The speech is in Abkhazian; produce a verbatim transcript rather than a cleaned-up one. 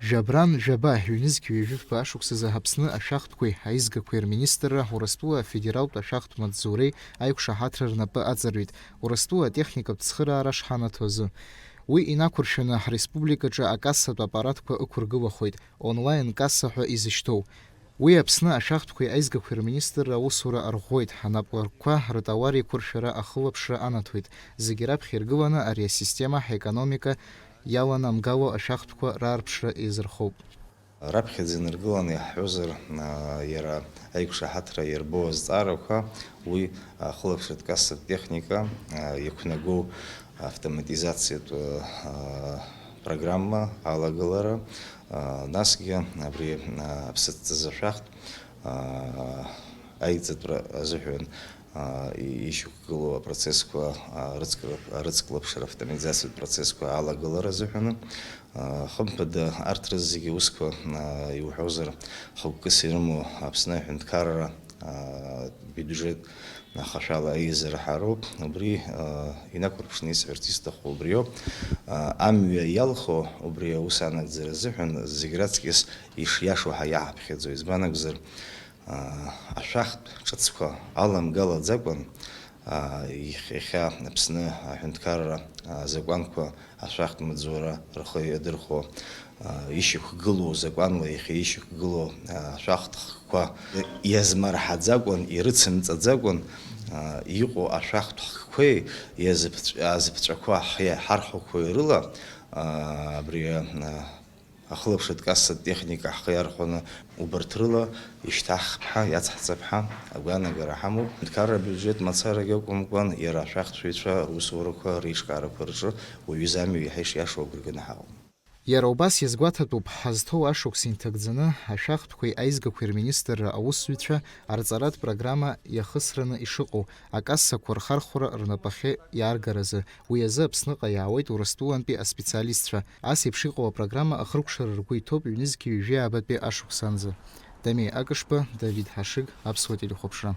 Жәабран жәаба, ҩнызқь ҩажәи фба ашықәсазы Аԥсны ашәахтәқәеи аизгақәеи рминистрра Урыстәыла афедералтә ашәахтә маҵзуреи аиқәшаҳаҭра рнапы аҵарҩит, Урыстәыла атехникатә цхыраара шҳанаҭо азы. Уи инақәыршәаны ҳреспубликаҿы акассатә аппаратқәа ықәыргылахоит, онлайн-касса ҳәа изышьҭоу. Уи Аԥсны ашәахтәқәеи аизгақәеи рминистрра аусура арӷәӷәоит, ҳнапы ркқәа ртауар еиқәыршәара ахылаԥшра анаҭоит, зегьы раԥхьа иргыланы ари асистема ҳекономика иаланамгало ашәахтәқәа раарԥшра еизырхоуп. Раԥхьаӡа инаргыланы иаҳҳәозар, а, иара аиқәшаҳаҭра иарбоу азҵаарақәа, уи, а, ахылаԥшратә кассатә техника, а, иақәнагоу автоматизациатә, а, программа алагалара, а, насгьы абри, а, аԥсыҭҵазы ашәахтә, а, аиҵатәра азыҳәан, а, и-, ишьақәгылоу апроцессқәа, а, рыцклап-, арыцклаԥшра автоматизациатә процессқәа алагалара азыҳәаны, а, хымԥада арҭ рызегьы аусқәа, а, иуҳәозар, хықәкыс ирымоу Аԥсны аҳәынҭқарра, а, биуџьет ахашәала аизара ҳароуп. Убри, а, инақәырԥшны исҳәарц исҭаху убриоуп. А, амҩа иалху убри аус анагӡара азыҳәан зегь раҵкьыс ишиашоу ҳа-, иаҳаԥхьаӡо, избан акәзар, а, ашәахтә ҿыцқәа аламгалаӡакәан, а, иахь-, иахьа Аԥсны аҳәынҭқарра, а, азакәанқәа ашәахтә маҵзура рхы иадырхәо, а, ишьақәгылоу, закәанла иахьа ишьақәгылоу, а, ашәахтә хкқәа иазмырҳаӡакәан, ирыцымҵаӡакәан, а, иҟоу ашәахтә хкқәеи иазыԥҵә-, азыԥҵәақәа ҳхы иаҳархәақәои рыла, а, абри, а, ахылаԥшратә кассатә техника ҳхы иархәаны убарҭ рыла ишьҭаҳхп ҳәа, иацҳҵап ҳәа агәаанагара ҳамоуп. Аҳәынҭқарра абиуџьет мацарагьы акәымкәан, иара ашәахтәыҩцәа русурақәа реиҿкаарақәа рҿы уаҩы изамҩа иаҳа ишиашоу агәра ганы ҳаҟоуп. Иара убас иазгәаҭатәуп, ҳазҭоу ашықәс инҭагӡаны ашәахтәқәеи аизгақәеи рминистрра аусзуҩцәа арҵаратә программа иахысраны ишыҟоу, акассақәа рхархәра рнапахьы иааргаразы. Уи азы Аԥсныҟа иаауеит Урыстәылантәи аспециалистцәа. Ас еиԥш иҟоу апрограмма ахыркәшара ргәы иҭоуп ҩнызқьи ҩажәи аабатәи ашықәсанӡа. Дамеи Акышба, Давид Ҳашыг, Аԥсуа телехәаԥшра.